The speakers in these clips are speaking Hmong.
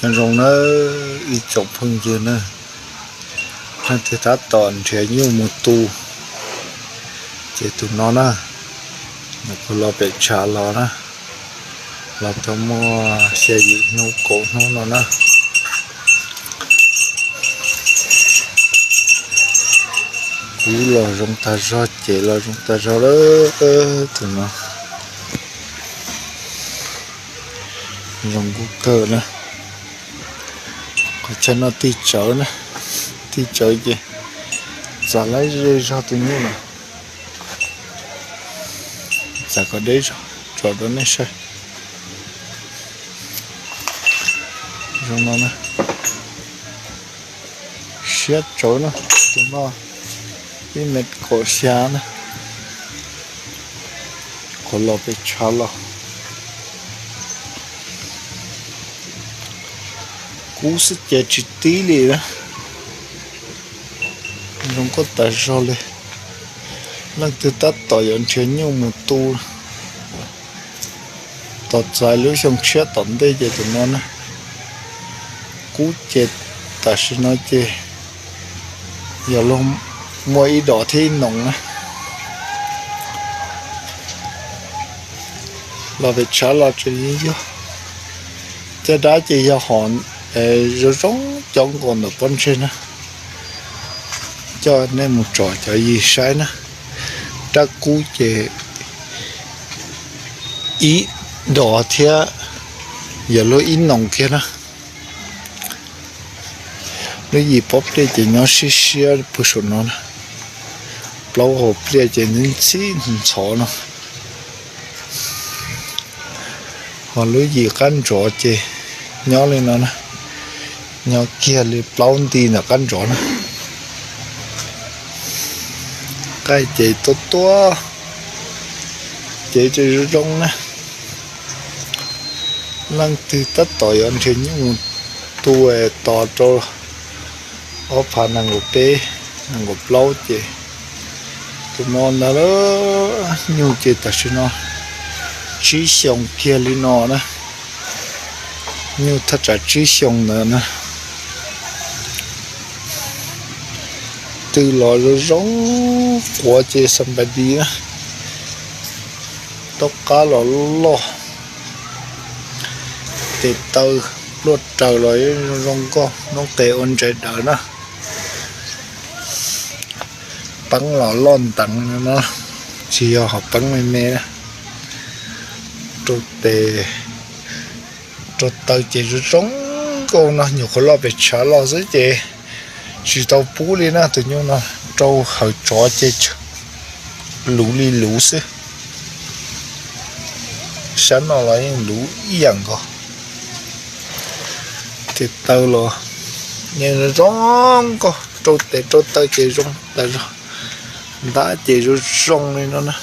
Nyob zoo na ib tsoom phooj ywg na, leej twg tab tom nrhiav nyuj mus tu ces tus no na, nws kuj los pem tshav los na, los tau muaj xya yim hnub kaum hnub no na. Kub los zoo tag zog, ces los zoo tag zog lawm. Tus no zoo nkauj kawg na. Qhov chaw no tig tsawv na, tig tsawv ces txav lawv ze zog tus nyuj no. Txav kom deb zog tso rau nej saib. Zoo no na, siab tsawv na, tus no ib mev kaum xya na, qhov los pem tshav los. Kub xwb ces tsis tib li na. Zoo nkauj tas zog li. Leej twg tab tom yuav nrhiav nyuj mus tu, tos txais lub xyoo tshiab tom ntej ces tus no na. Kub ces tam sim no ces yog luag muaj ib dos thiab ib noos na. Los pem tshav los tseem yog caj dab ces yog hom zoo zoo cov nkaus ntawm pob ntseg na. Coj nej mus tsom cov yig saib na. Rab kub ces ib dos thiab yog luag ib noos kiag na. Lub yim pob pliaj ces nyob siab siab pw saum no na. Plaub hau pliaj ces ntxhib ntxhov no. Ho lub yim qab ntsov ces nyob li no na, nyob kiag li plaub nti ntawm qab ntsov na. Qaij ces tuab tuab, ces zoo zoo na. Leej twg tab tom yuav nrhiav nyuj mus tu tos rau ob phav nees nkaum peb, nees nkaum plaub ces tus no ntag lawm. Nyuj ces tam sim no tsib xyoos kiag li no na. Nyuj thaj tsam tsib xyoos ntawd na. Tw los zoo zoo, quav ces xam npas di na. Taub qab los loj, tes taw pluaj raws los zoo zoo nkauj, noob qes ua ntsais daws na. Peeb los loj nteev no, tsis yog hom peeb me me na. Rau tes rau taw ces zoo zoo nkauj no, nyuam qhuav loj pes tshav los xwb ces tsis tau pub li na. Tus nyuj no rau hawm tsov ces luv li luv xwb. Sab no los yeej luv ib yam nkaus. Tes taw los yeej zoo nkauj, rau tes rau taw ces zoo tas zog. Ntab ces zoo zoo li no na.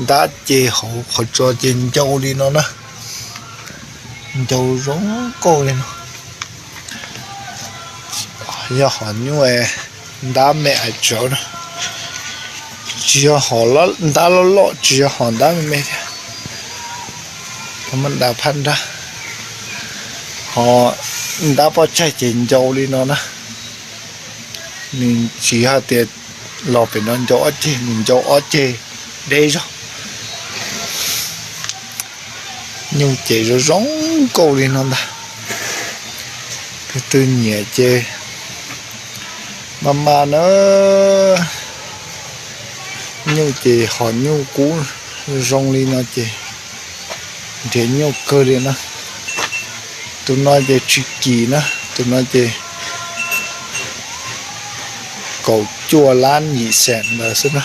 Ntab ces hauv qhov tso ces ncau li no na. Ncau zoo nkauj li no. Yog hom nyuj ntab me ais tsawv na, tsis yog hom ntab loj loj, tsis yog hom ntab me me thiab. Muab da phab nrab, ho ntab poj tsaig ces ncau li no na. Nws tsis hais tias los pem no ncau ob ceg, nws ncau ob ceg deb zog. Nyuj ces zoo zoo nkauj li no ntag. Tus twg nyiam ces maj maj na. Nyuj ces hom nyuj kub zoo li no ces nrhiav nyuj kawg li na. Tus no ces tsis kim na, tus no ces kaum cuaj lab yim xees ntawd xwb na.